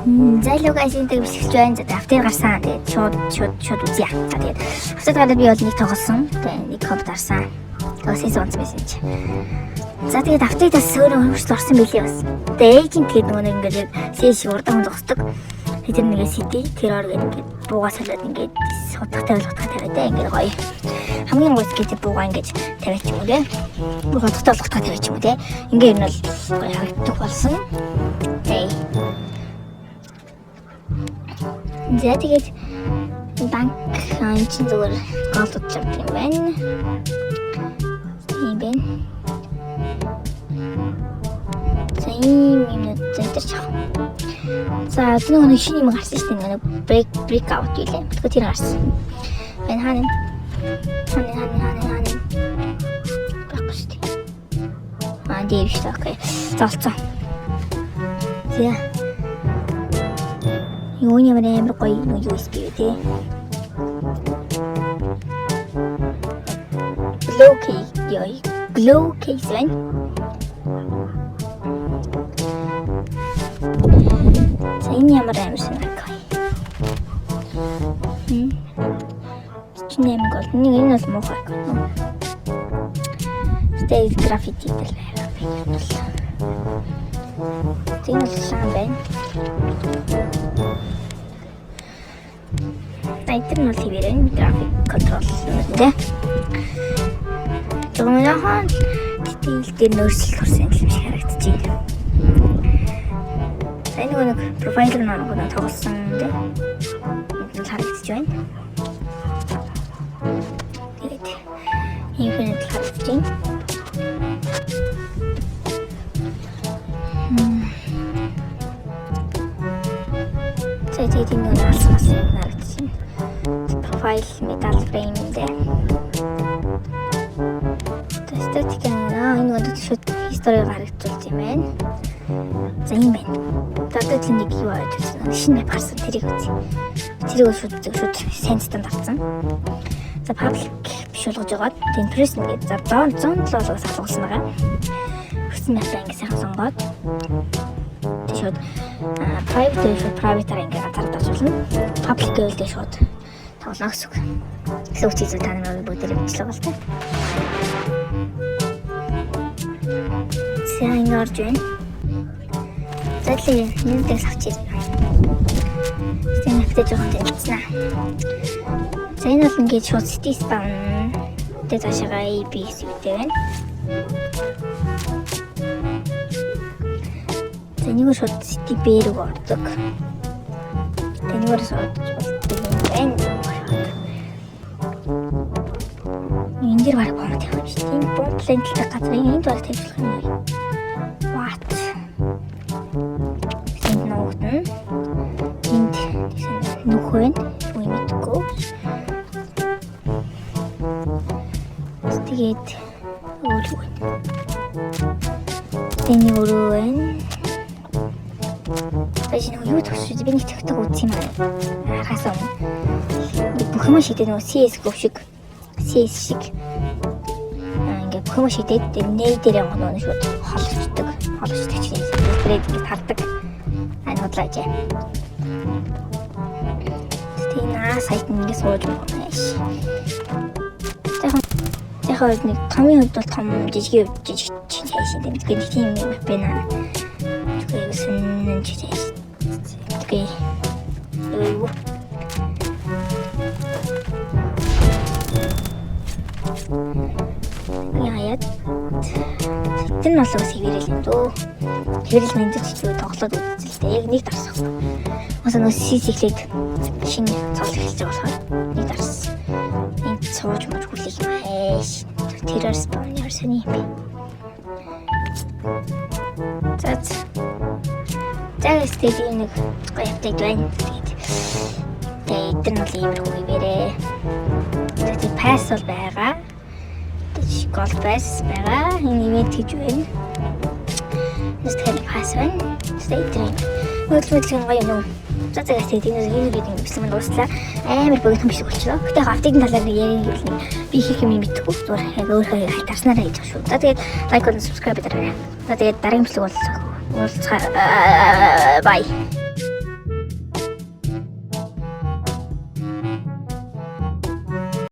За hello guys, энэ бичлэгч байна. За update гарсан. Тэгээд шууд үзье. За тэгээд update гараад би бол нэг тоглосон. Тэгээд нэг комп дарсан. Тэгээд season онц байсан чи. За тэгээд update бас өөрөө хөршлө орсон билээ бас. Тэгээд agent гэдэг нөгөө нэг ингээд яг CS шиг урдан хүн зогсдог. Тэгээд тэр нэгээ city terror гэдэг ингээд буугаа солиод ингээд хутгатай бол хутгаа тавиад те ингээд гоё. Хамгийн гоё гэдэг буугаа ингээд тавиад ч юм уу те. Хутгатай бол хутгаа тавиад ч юм уу те. Ингээд ер нь бол гоё харагдах болсон. Тэгээд за тэгээд банк энэ чинь зүгээр gold удаж авдаг юм байна. Тийм байна. За ийм юмнууд за энэ ч яах. За тэр нэг шинэ юм гарсан шүү дээ. Нэг break out гэлээ. Тэгэхээр тэр гарсан. Энэ хаана? Хаана? Байхгүй шүү дээ. Аа дээр шүү дээ. Okay. За олцсон. За. Юу юм амар гоё нэг USB вэ те. Glow case ёо. Glow case байна. За энэ ямар амар сонирхол гоё. 48 гол. Нэг энэ бол муухай гол. Stage graffiti гэл байна. Энэ бол лаан байна. Тэр нь бол хэвээрэн график контрол нэ. Зөвхөн detail дээр нөөцлөлт орсон юм шиг харагдаж байна. За энэ нэг профайл руу нэг тоглосон нэ. Энэ харагдаж байна. Тэгээд ийм хүн харагдаж байна. За тэгээд энэ нэг алсан бас харагдаж байна. Профайл metal frame дээр. Статик энэ нэг шууд history харагдуулж юм байна. За ийм байна. За одоо тэр нэг юу аваад ирсэн. Шинэ map гарсан тэрийг үзье. Тэрийг шууд шууд сайн стандарт авсан. За public биш болгож байгаад тийм press ингээд за 107 болгоос алгуулсан байгаа. Хүссэн map ингээд сайхан сонгоод тэг шууд private дээр шууд private-аар ингээд ганцаараа дарж болно. Public гэвэл тэг шууд тоглоно гэсэн үг. Гэсэн үг чизүү та нар бүгдээрээ бичлэг бол та. За ингэ орж байна. За л нэмдэг авчиж байна. Тийм апдейт жоохон тэнцсэн. За энэ бол ингээд шууд city spawn. Тэгээ цаашаага A B C гэдэг байна. За нэг нь шууд city B рүү ордог. Тэгээ нэгээрээс орж болдог юм байна. Энэ дээр бараг бомб тавих юм шиг. Тийм бомб планттай газар энд бараг тавих юм байна. What? Энд нуугдана. Энд тэгсэн нүх байна. Юу юм мэдэхгүй. Тэгээд өөр юу байна. Тэний өрөө байна. Тэш нэг юу төгсөж би нэг TikTok үзсэн юм аа. Харахаас өмнө. Бүх юм шидээ нөгөө CS:GO шиг CS шиг ингээ бүх юм шидээд нээ дээр явах нөгөө шууд холочдөг. Холочдөг чинь хэлбэрээд ингээ тардаг. Аа худлааж. Тэгээ наа сайт ингээ сууж байгаа юм ш. Яг нэг томын хувьд бол том жижигийн хувьд жижиг чинь цааш юм. Тэгэхээр тийм юм байна. Тэгэхээр сонин ч цааш. Тэгээ юу. Яа. Тэр нь бол бас хэвээрэл юм дөө. Хэвээрэл мэндэж чиг тоглоод үзэл дээ. Яг нэг дарсах. Бас нөгөө сис эхлээд шинэ цол эхэлж байгаа болохоор нэг дарсан. Энд сууж мууж хүлээх юм хайш. Террор спаун ямар сони юм бэ? За. За тэгээд ийм нэг гоё апдейт байна. Тэгээд эдгээр нь бол иймэрхүү хэвээрээ. Тэгээд пас бол байгаа. Gold pass байгаа. Энэ ивент гэж байна. Нэс тэгэхээр пас байна. Тэгээд эдгээр хөдөлмөрлөг гоё юм. За за тэгээд энэ нэг бичлэг маань дуслаа. Амар богино бичлэг болчихлоо. Гэтэ яг апдейтын талаар нэг ярих гэвэл нэг би хийх юм мэдэхгүй. Зүгээр яг өөрөө хайтарснараа хийж байгаа шүү. За тэгээд лайк болон subscribe дараарай. За тэгээд дараагийн бичлэг уулзцаа. Bye.